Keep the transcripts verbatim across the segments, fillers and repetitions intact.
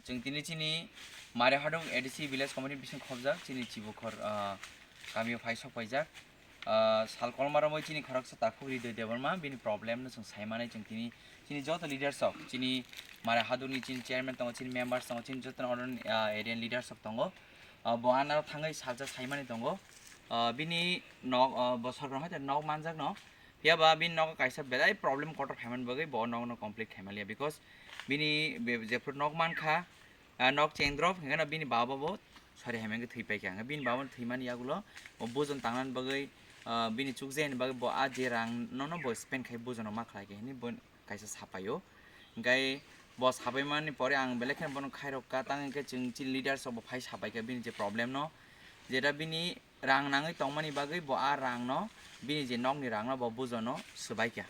Chwng tini chini Mare Hadung A D C village committee bising khobjak chini Chibukhor, ah, kamio phai sok paijak. Ah, sal kolma romwi chini khoroksa takhuk Ridoy Debbarma, bini problem no chwng sai manai chwng tini, chini joto leaders rok, chini Mare Hadung ni chini chairman tongo, chini members tongo, chini joto order, ah, area leaders rok tongo. Ah, bo anaro thangwi salsa sai mani tongo. Ah, bini nok, ah, bo sorkar hoite nok manjak no. Phiya ba bini nogo kaisa belai problem kotor khaimani bagwi bo nokno complete khaimaliya, because bini be-, jephru nok mankha, ah, nok chengdrop hingkheno bini baba bo sori haimani thwi paikha. Hingkhe bini baba thwimani yagulo bo bujon tangnani bagwi, ah, bini chukjani bagwi bo a je rang nono bo spend khai bujono ma khlaikha hinwi bo kaisa sapaio. Hingkhe bo sapaimani pore ang belai kheno bono khairok ka, tang hingkhe chwng chini leaders rok bo phai sapaikha bini je problem no, jeta bini rang nangwi tongmani bagwi bo a rang no, bini je nokni rang no bo bujono swbaikha.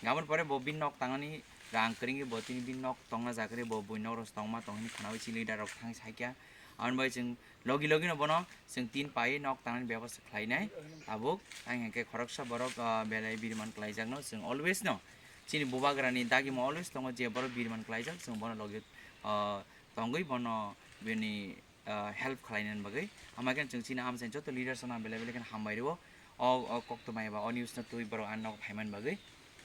Aboni pore bo bini nok tangnani rang kwrwngwi bo tini bini nok tongna jaga ri bo bui nok rok tongma tong hini khwnawi chini leader rok thang saikha. Aboni bai chwng logi logi no bono chwng tin paiwi nok tangnani bebosta khlainai. Tabuk ang hingkhe khoroksa borok, ah, belai biriman kwlaijakno chwng always no chini bubagrani dagimo always tongo, je borok biriman kwlaijak chwng bono logi, ah, tongwi bono bini, ah, help khlainani bagwi. Ama khe chwng chini amchaini joto leaders no belai belai kheno hambai rwo. O, o koktwma eba o news no twi borok ang nok phaimani bagwi.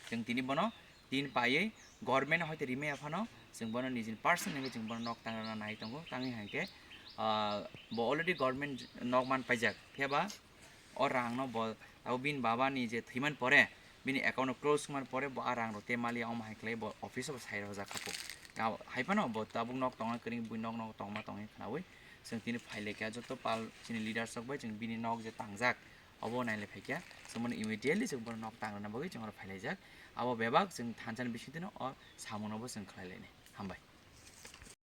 Chwng tini bono tin paiwi government hoite rimaya phano chwng bono nijini personal hwnwi chwng bono nok tangrana nai tongo. Tangwi hwnkhe, ah, bo already government nok man paijak. Phiya ba o rang no bo abo bini baba ni je thwiman pore bini account no close wngman pore bo a rang rok te mali omo hai khlai bo office o bo sai rojak kha po. Hai phano bo tabuk nok tongna kwrwng bui nok nok tongma tongwi khwnawi chwng tini phai laikha joto pal chini leaders rok bai chwng bini nok je tangjak obo nailai phaikha. Chwng bono immediately chwng bono nok tangrana bagwi chwng oro phai laijak. Abo bebak chwng thansa ni bisingtwi no o samung no bo chwng khlai lainai. Hambai.